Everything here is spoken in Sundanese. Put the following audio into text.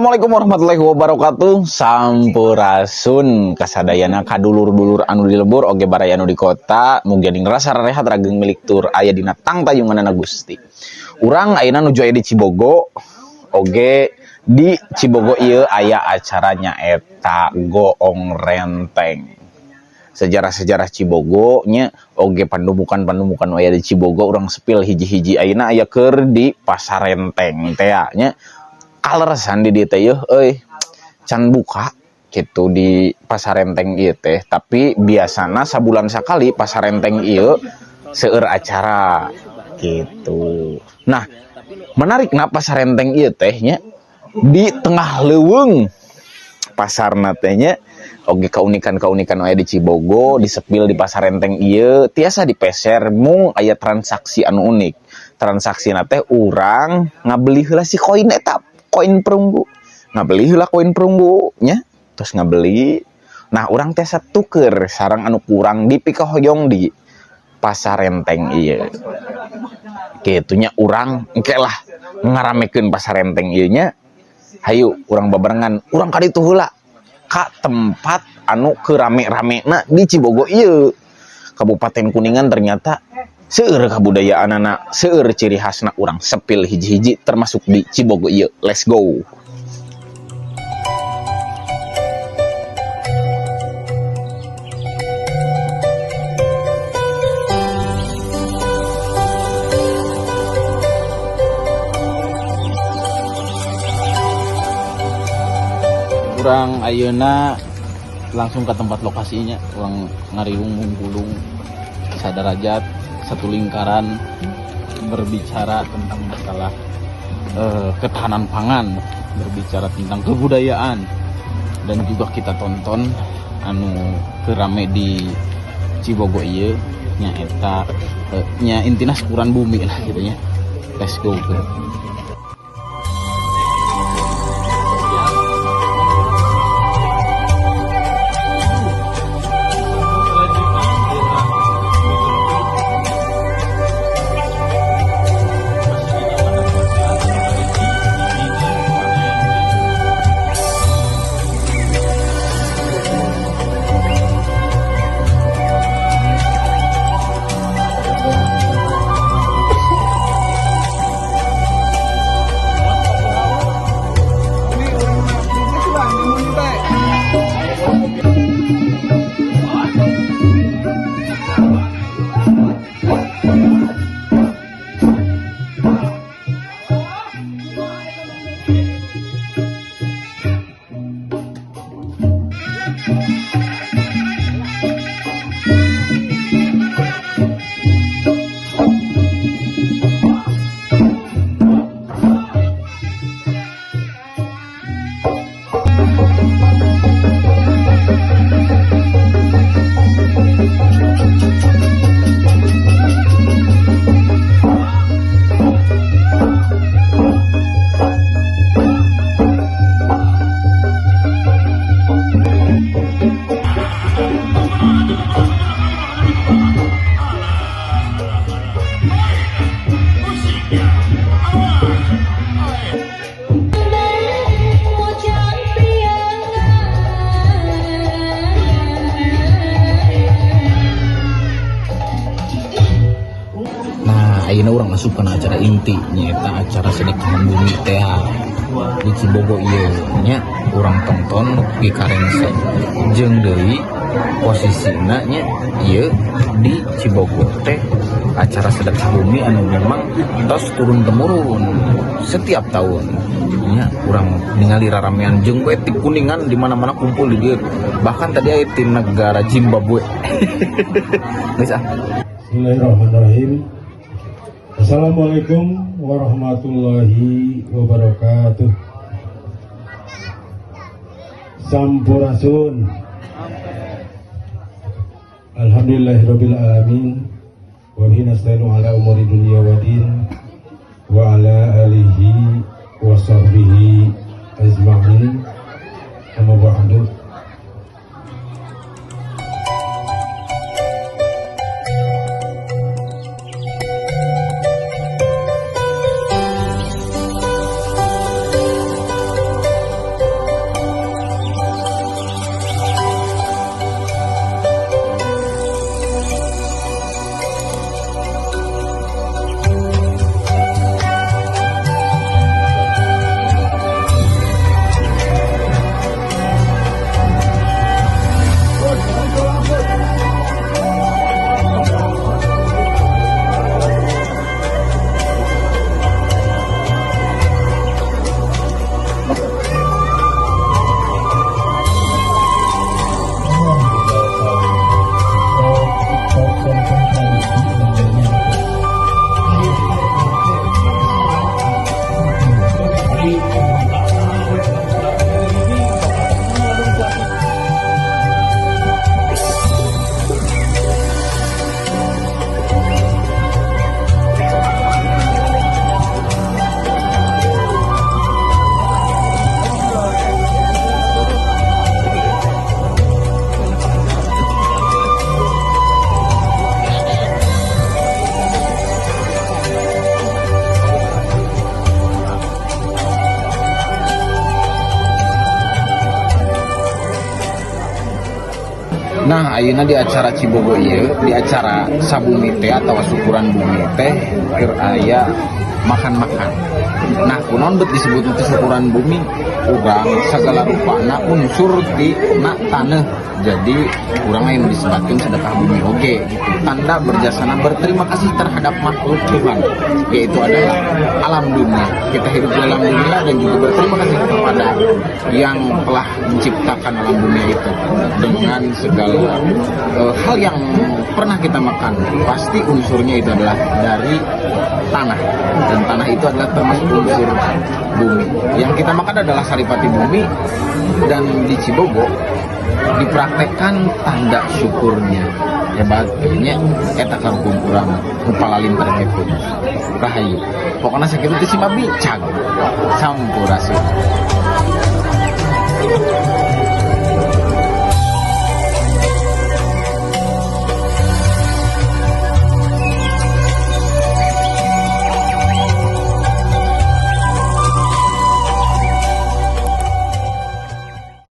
Assalamualaikum warahmatullahi wabarakatuh. Sampurasun kasadayana kadulur-dulur anu di lembur oge baraya anu di kota, mugia ngrasa rehat rageng milik tur aya dina tangtayunganana Gusti. Urang ayeuna nuju aya di Cibogo, oge di Cibogo ieu aya acara nyaeta Goong Renteng. Sejarah-sejarah Cibogo nya oge pandumukan-pandumukan aya di Cibogo urang spill hiji-hiji. Ayeuna aya keur di Pasar Renteng teh nya. Kaleresan di dieu teh yeuh euy, can buka gitu di Pasar Renteng ieu teh, tapi biasana sabulan sakali Pasar Renteng ieu seueur acara gitu. Nah, menarikna Pasar Renteng ieu teh nya di tengah leuweung pasarna teh nya, oge keunikan-keunikan aya di Cibogo disepil di Pasar Renteng ieu tiasa dipeser mung aya transaksi anu unik. Transaksina teh urang ngabeli heula si koin eta, koin perunggu, ngabeli heula koin perunggu nya, terus ngabeli. Nah, urang tiasa tuker sareng anu kurang dipikahoyong di Pasar Renteng ieu kitu nya. Urang engke lah ngaramekeun Pasar Renteng ieu nya. Hayu urang babarengan, urang ka ditu heula ka tempat anu keur rame-ramena di Cibogo ieu. Kabupaten Kuningan ternyata seueur kabudayaanana, seueur ciri khasna, urang spill hiji-hiji termasuk di Cibogo ieu. Let's go. Urang ayeuna langsung ke tempat lokasinya, urang ngariung mungkulung sadarajat satu lingkaran berbicara tentang masalah ketahanan pangan, berbicara tentang kebudayaan, dan juga kita tonton anu kerame di Cibogo ieu nyaeta nya intina syukuran bumi lah gitu nya. Let's go bro. Nah, ayeuna urang asup kana acara inti nyaeta acara sedekahan bumi teh di Cibogo ieu nya. Urang tonton di karense jeung deui posisina nya ieu di Cibogo teh acara sedekah bumi anu memang tos turun temurun setiap tahun nya. Urang ningali raramean jeung we ti Kuningan di mana-mana kumpul di dieu, bahkan tadi aya ti negara Zimbabwe. Geus ah. Bismillahirrahmanirrahim. Assalamualaikum warahmatullahi wabarakatuh. Sampurasun. Alhamdulillahirabbil alamin. Wa bihi nasta'inu ala umuri dunya wa din wa ala alihi wa sahbihi ajma'in. Amma ba'du. Nah, ayeuna di acara Cibogo ieu, di acara Sabumi teh atau syukuran bumi teh keur aya makan-makan. Nah, kunaon bet disebut itu syukuran bumi? Urang segala rupana unsur di na taneuh. Jadi urang yang disebutkan sedekah bumi oge gitu. Tanda berjasana berterima kasih terhadap makhluk Tuhan, yaitu adalah alam dunia. Kita hidup di alam dunia dan juga berterima kasih kepada yang telah menciptakan alam dunia itu dengan segala hal yang pernah kita makan. Pasti unsurnya itu adalah dari tanah dan tanah itu adalah termasuk unsur bumi. Yang kita makan adalah saripati bumi dan di Cibogo dipraktekkan tanda syukurnya hebatnya eta karuhun urang nu palalinter gitu. Rahayu, pokoknya sakitu teh si Babi cag. Sampurasun.